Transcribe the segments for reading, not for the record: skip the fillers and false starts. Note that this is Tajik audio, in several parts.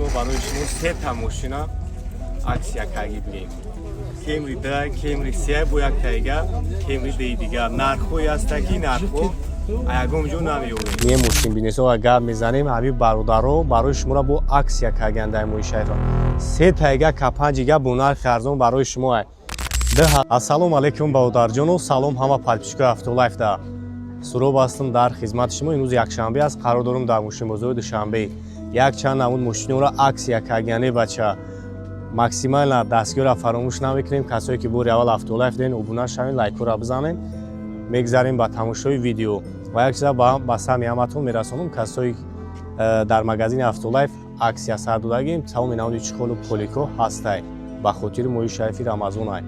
Мо барои шумо сета мошина аксия карги бигем. Кемри д, Кемри се бо як тайга, Кемри ди дигар. Нархҳое ҳаста, ки нархҳо ягон ҷо намеёбем. Не, мошин бизнесо гап мезанем. Ҳамин бародаро барои шуморо бо аксия карган дар моҳи шариф. Се тайга К5 ига бо нархи арзон барои шумо. Ассалому алайкум, бародарҷону, салом ҳама подписчикои Автолайф. Да Суроб ҳастам дар хизмати шумо. Имрӯз якшанбе аст, қарор дорем дар мошинбозори Душанбе. Якчанд намуд мошинҳоро аксия каргане, бача, максимально дастгиҳоро фаромӯш намекунем. Касое ки бори аввал Автолайф ден, обуна шавем, лайкҳоро бизанем. Мегзарем ба тамошои видео ва як чиза ба сами ҳаматон мерасонам. Касое дар магазини Автолайф аксия сар додагим, тамоми намуди чехолу полико ҳастай ба хотири моҳи шарифи Рамазонай.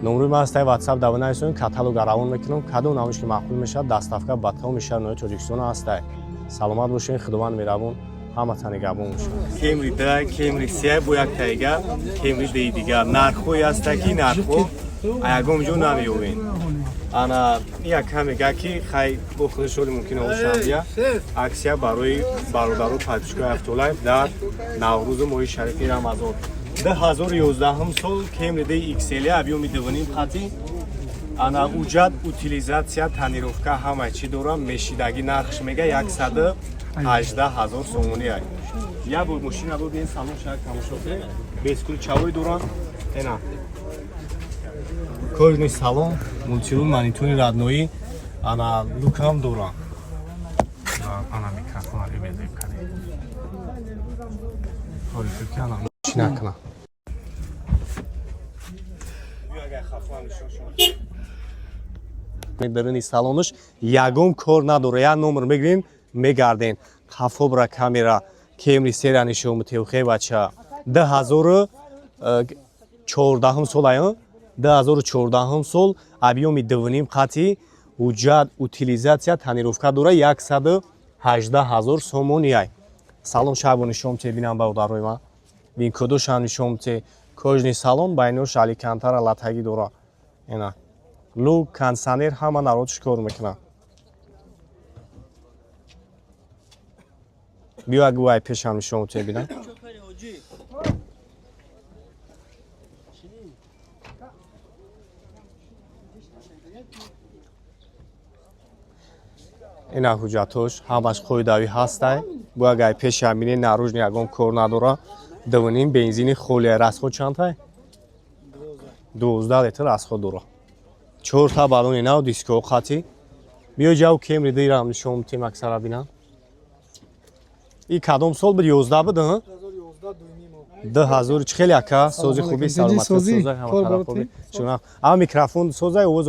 Номрои ман ҳастай, Ватсап да бинависонед, каталога равон мекунам. Кадом намудиш ки маъқул мешавад, доставка ба тамоми шаҳр ноҳияи Тоҷикистон ҳастай. Саломат бошед, Худованд меҳрабон, ҳаматан нигаҳбон бошад. Кемри д, Кемри се бо як тайга, Кемри ди дигар. Нархҳое ҳаста, ки нархҳо ягон ҷо намеёбем. Ана як кам мега, ки хай бо худашоли мумкин ошанбия аксия барои бародару подписчикои Автолайф дар Наврӯзу моҳи шарифи Рамазон. 2011 сол, Кемри ди XL, объёми дувним хати. Ана уҷат, утилизация, тонировка, ҳама чӣ дорам. Мешидагӣ нархш мега 118 000 сомонӣ. Ай як бор мошина бубин, салон шак тамошо кунед, бесключевой дорам. Ена кожаный салон, мультируль, монитори родной, ана люкам дорам. Ана микрофон безеб кардем, чӣ накунам. Агар дарини салонаш ягон кор надора, як номер мегирем, мегардем. Хафобра камера. Кемри сера нишон мутевхе, бача, 2014 сол ая, 2014 сол, объёми дувним қати, ҳуҷҷат, утилизация, тонировка дора, 118 000 сомони ай. Салон шабо нишон мете, бинам, бародарои ман, винкодошам нишон мете. Кожаный салон, байнош алькантара латагӣ дора. Ина люк, кондиционер, ҳама народш кор мекунад. Биё, агувай пешам нишон мете, бинам. Ина ҳуҷҷатош ҳамаш қоидавӣ ҳастай. Бо агар пеши ҳамине, наружный ягон кор надора, дувним, бензини холия. Расход чандтай? 12 литр расход дора. Чорта баллони нав, дискоҳо қатӣ. Биё, ҷав Кемри дирам нишон мутем, аксара бинам. И кадом сол буд? 11 буд? 2000 чӣ хеле, ака, сози хуби, саломатӣ? Ама микрофон созай, овоз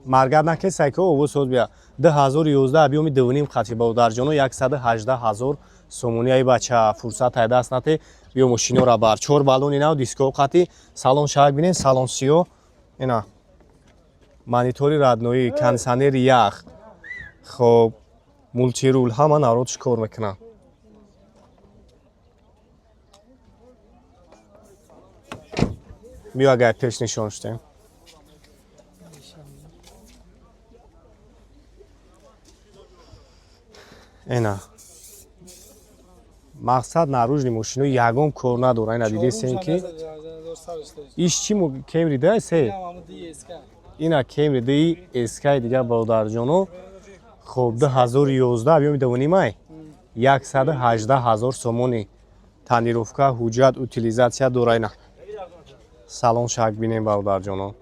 маргат накесай, ки овоз соз. Бия, 2011, объёми дувним хати, бародарҷоно, 118 000 сомонӣ. Ай бача, фурсат ай даст нате, биё, мошинора бар. Чор баллони нав, дискоҳо қати. Салон шавак бинен, салон сиё. Ина монитори родной, кондиционери ях, хоб, мультируль, ҳама народш кор мекунад. Биё, агар пеш нишон шудем. Ина мақсад, наружный мошино ягон кор надора. Ина дидесем, ки иш чи Кемри да се. Ина Кемри ди эскай дигар, бародарҷоно. Хоб, 2011, объёми дувнимай, 118 000 сомони. Тонировка, ҳуҷҷат, утилизация дора. Ина салон шак бинем, бародарҷоно.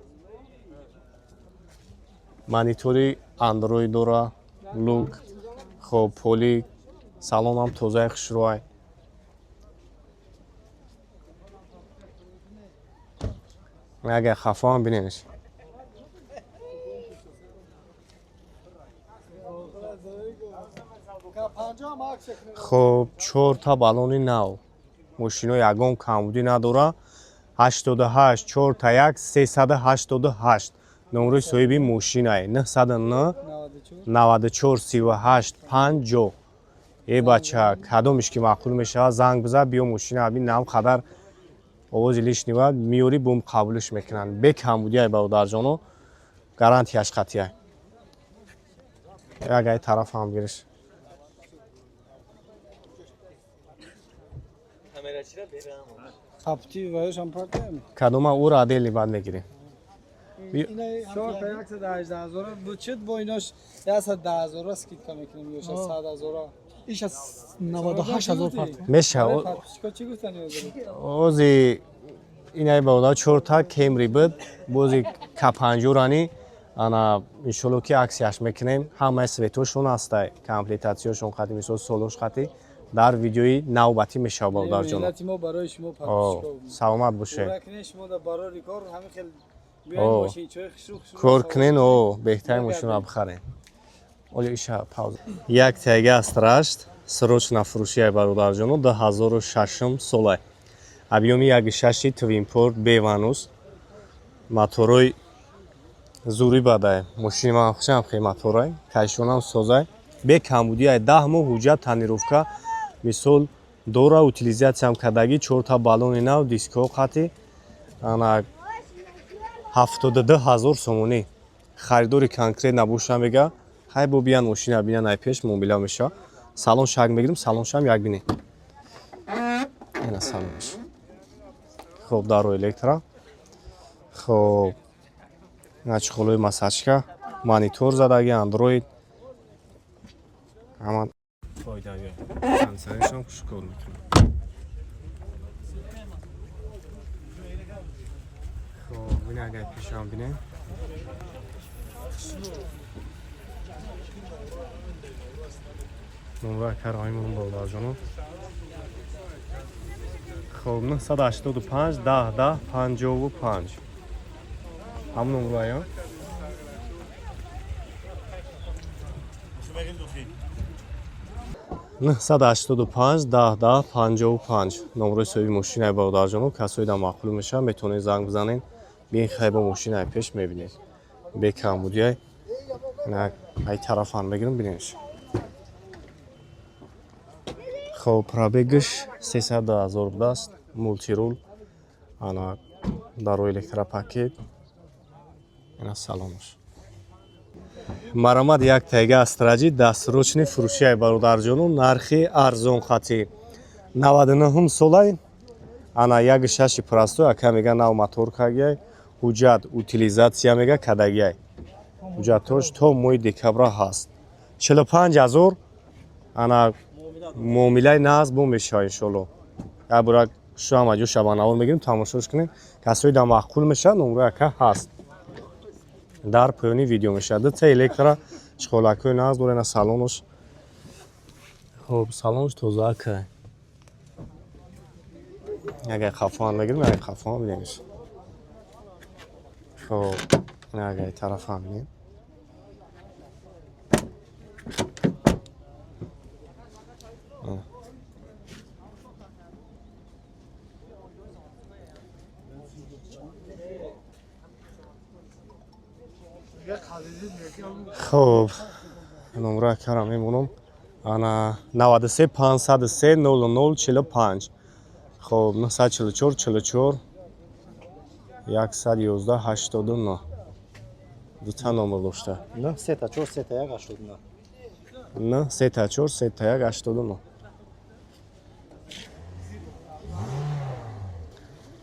Монитори андроид дора, люк, хоб, поли салонам тозаи хушрӯай. Агар хафоам биненш. Хоб, чорта баллони нав, мошино ягон камбудӣ надора. 88 чорта 1 388 номрои соҳиби мошинае. 909 94 38 50. Э бача, кадомиш ки маъқул мешавад, занг биза, биё, мошина бин. Нам қадар овози лишнего миёри, бум қабулиш мекунанд бе камбудиай, бародарҷоно, гарантияш қатъия. Агай тараф ҳам гириш. Капти ваяшам партаем. Кадома ура отдельный баъд мегирем. Чор та 118 000 буд чид бо инош 110 000 скидка мекунем ё 100 000. Иш аз 98 ҳазор парт. Меша. Подписчико чӣ гуфтан ёзро? Ози инаи бародар чорта Кемри буд, бози капанҷурани ана иншолло ки аксияш мекунем. Ҳамаи светошон ҳастай, комплектатсияшон қати, мисол солош қати дар видеои навбатӣ мешава, бародарҷон. Миллати мо барои шумо подписчико. Саломат бошед. Ура кунед шумо да барори кор ҳамин хел биёед мошинчои хушрӯ хушрӯ. Кор кунен, о беҳтарин мошинро бихарен. Оли иша пауза. Як тега аст рашт, срочно фурӯшияй, бародарҷоно, 2006 солай. Объёми 1,6 твинпорт беванус. Моторой зури бадай. Мошини ман хушам хе моторай. Кайшонам созай. Бе камбудияй 10 моҳ ҳуҷҷат тонировка мисол дора утилизатсиям кардагӣ, чорта баллони нав, дискҳо қати ана 72 ҳазор сомонӣ. Харидори конкрет набоша мега, ҳай бо биян мошина бинан ай пеш муомила меша. Салон шак мегирим, салон шам як бинем. Ина салонш. Хоб даро электро. Хоб ина чиқолои массажка, монитор задаги, андроид. Ҳама фоидаги. Кондиционершам хушкор мекунад. Хоб ина агар пешам бинем. Номра кароимон бародарҷоно. Хоб 985 10 10 55. Ҳамон номраё? 985 10 10 55 номрои соҳиби мошинаи, бародарҷоно. Касои дар маъқул мешавад, метавонед занг бизанед. Бин хайба мошинаи пеш мебинед. Бе камбудияй. Ина ай тарафан мегирам бинеш. Хоб пробегаш 302 ҳазор будааст. Мултирул ана даро электропакет. Ина салонаш. Марамад як тайга астраҷи дастсрочни фурӯшияй, бародарҷону, нархи арзон хати. 99 солай ана 1,6 простой ака мега нав мотор кагияй, ҳуҷҷат утилизатсия мега кадагияй. Ҳуҷҷатош то моҳи декабра ҳаст. 45 ҳазор ана муомилаи нағз бо мешава иншолло. Як бора шуама ҷо шабанавор мегирем, тамошош кунем. Касои дар маъқул мешавад, номрои ака ҳаст. Дар поёни видео мешавад. Дута электро чиқолакҳои нағз дора ина салонош. Хоб салонош тоза ака. Агар хафоан мегирем, агар хафоан бинемш. Хоб ина агар тарафам бинем. Хоб номра кара мемонам. Ана 93 503 00 45. Хоб 944 44 111 89. Дута номер дошта. 9 3 та 4 3 та 1 89. 9 3 та 4 3 та 1 89.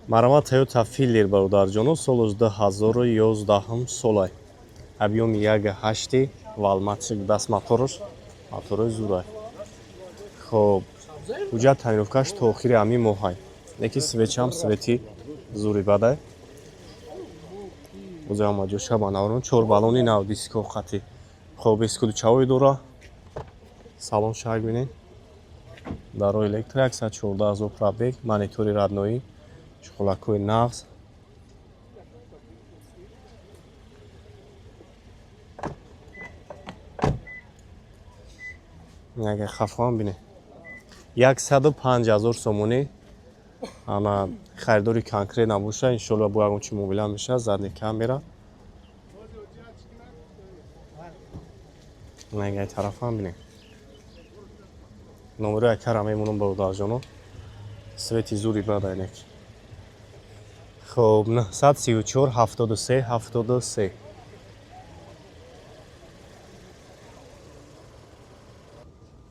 Марама Toyota Filler, бародарҷоно, соли 2011 солай. Объёми 1,8 валматик даст моторш, моторои зурай. Хоб, ҳуҷҷат тонировкаш то охири ҳамин моҳай. Леки свечам свети зури бадай. Боз ҳама ҷо шабанаврон чор баллони нав диско қати. Хоб бескулчаҳое дора. Салон шак бинед. Даро электро 114 ҳазор пробег, монитори радноӣ, чуқулакҳои нағз. Агар хафоам бинед. 105 ҳазор сомонӣ ана харидори конкрет набоша, иншолло бо ягон чи муомила мешавад, задний камера. Агар тарафам бинед. Номерои акара мемонам, бародарҷоно. Свети зури бада инак. Хоб 934 73 73.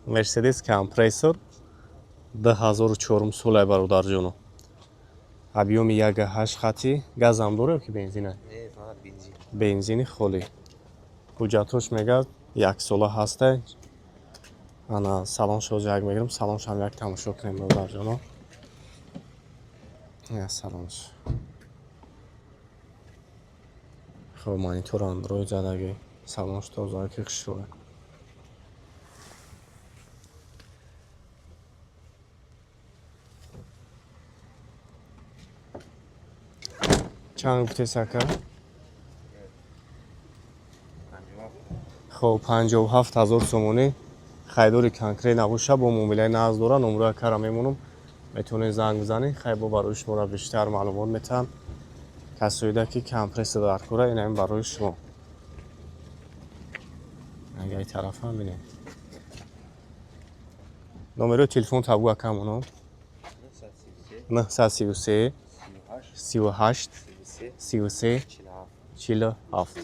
Мерседес компрессор 2004 солай, бародарҷоно. Объёми 1,8 хати, газам дора ки бензина? Бензини холӣ. Ҳуҷҷатҳош мегӯяд, яксола ҳастай. Ана салон шоз як мегирам, салоншам як тамошо кунем, бародарҷоно. Я салонш. Хоб, монитор Андроид задаги, салонш тоза ки хушрӯя. Чанд гуфтес, ака? Хоб, 57 000 сомонӣ. Харидори конкрет набоша, бо муомилаи нағз дора. Номрои акара мемонам, метавонед занг бизанед. Хай, бо барои шуморо бештар маълумот метаҳам. Касоида ки компрессор дар кора, инам барои шумо. Агар тарафам бинед, номерои телефон табу акамоно: 933 38 33 47.